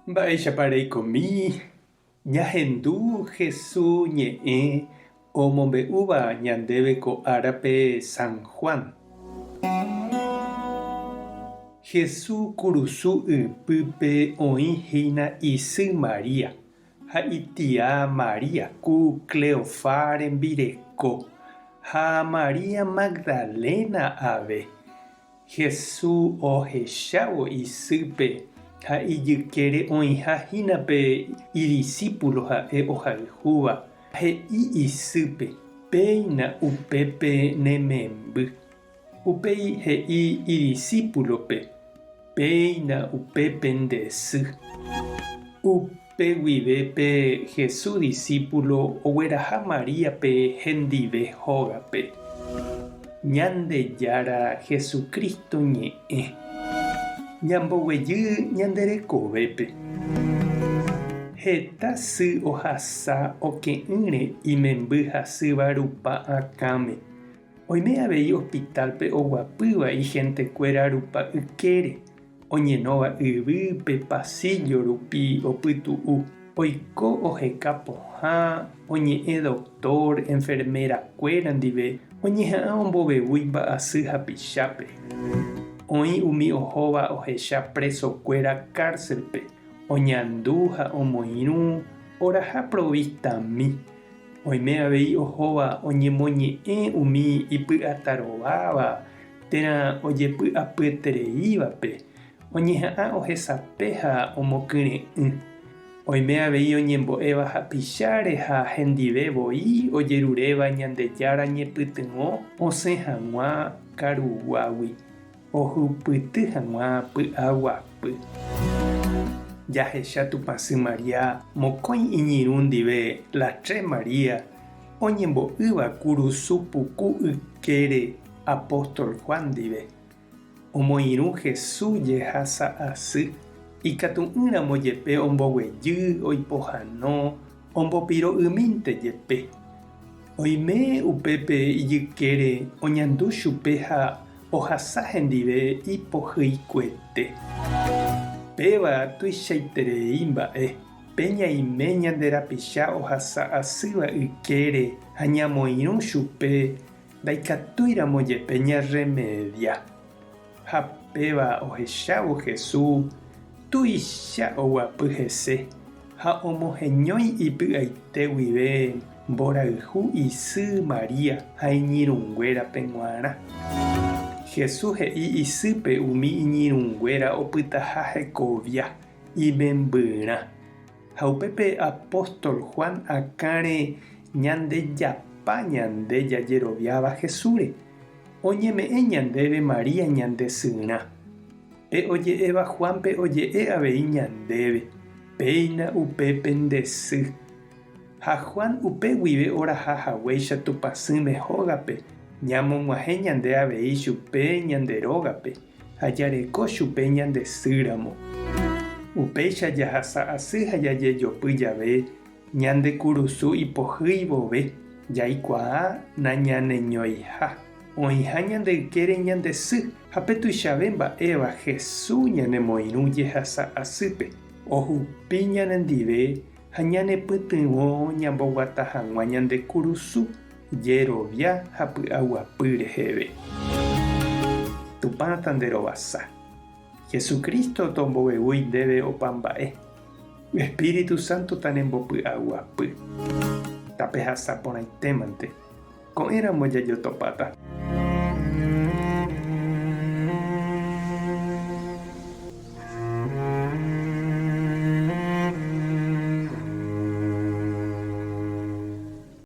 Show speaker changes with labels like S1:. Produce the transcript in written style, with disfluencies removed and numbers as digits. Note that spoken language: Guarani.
S1: Mba'éichapa reikomi ñahendu Hesu ñe'ẽ omombe'úva ñandéve ko árape San Juan. Hesu kurusu ypýpe oĩ hína isy María ha itia María ku Cleofá rembireko ha María Magdalena ave. Jesús ohechávo isýpe ha ijykére oĩha hína pe idisípulo ha'e ohayhúva, he'i isýpe, Péina upépe ne memby. Upéi he'i idisípulope, Péina upépe nde sy. Upe guive pe Jesús disípulo ogueraha Maríape hendive hógape. Ñandejára Jesucristo ñe'ẽ. Ñamboguejy ñande rekovépe. Heta sy ohasa oke'ỹre imemby hasýva rupa akãme. Oime avei hospital-pe oguapýva ihentekuéra rupa ykére. Oñenóva yvýpe pasíllo rupi opytu'u, oiko oheka pohã, oñe'ẽ doktór, enfermerakuéra ndive, oñeha'ã ombovevúi mba'asy hapichápe. Oĩ umi ohóva ohecha presokuéra kárselpe, oñandu ha omoirũ, oraha provistami. Oime avei ohóva oñemoñe'ẽ umi ipy'atarováva térã ojepy'apyetereívape, oñeha'ã ohesape ha omokyre'ỹ. Oime avei oñembo'éva hapicháre ha hendive voi ojeruréva Ñandejára ñepytyvõ osẽ hag̃ua karuguágui, ohupyty hag̃ua py'aguapy. Jahecha Tupãsy María mokõi iñirũ ndive la tre María oñembo'ýva kurusu puku ykére apóstol Juan ndive, omoirũ Jesús jehasa asy, ikatu'ỹramo jepe omboguejy, oipohano, ombopiro'ymínte jepe. Oime upépe ijykére oñandu chupe ha ohasa hendive ipohyikuete. Péva tuichaiterei mba'e. Pe ñaime ñande rapicha ohasa asýva ykére ha ñamoirũ chupe ndaikatúiramo jepe ñarremedia. Ha péva ohechávo Jesús tuicha oguapy hese ha omoheñói ipy'aite guive mborayhu isy María ha iñirũnguérape g̃uarã. Jesús he'i isýpe umi iñirũnguéra opytaha hekovia imembyrã. Ha upépe apóstol Juan akãre ñandejapa ñande jajeroviáva Jesúsre, oñeme'ẽ ñandéve María ñande syrã. Pe oje'éva Juánpe oje'e avei ñandéve, Péina upépe nde sy. Ha Juan upe guive oraha haguéicha Tupãsýme hógape, ñamog̃uahẽ ñande avei chupe ñande rógape. ha jareko chupe ñande sýramo. Upéicha jahasa asy ha jajejopy jave, ñande kurusu ipohýi vove, jaikuaa nañaneñoiha, oĩha ñande ykére ñande sy, ha pe tuichave mba'éva Hesu ñanemoirũ jehasa asýpe, ohupi ñanendive ha ñanepytyvõ ñamboguata hag̃ua ñande kurusu. Jerovia ha py'aguapy reheve. Tupã tanderovasa. Jesucristo tombovevúi ndéve opa mba'e. Espíritu Santo tanembopy'aguapy. Tapehasa porãitémante. Ko'ẽramo jajotopáta.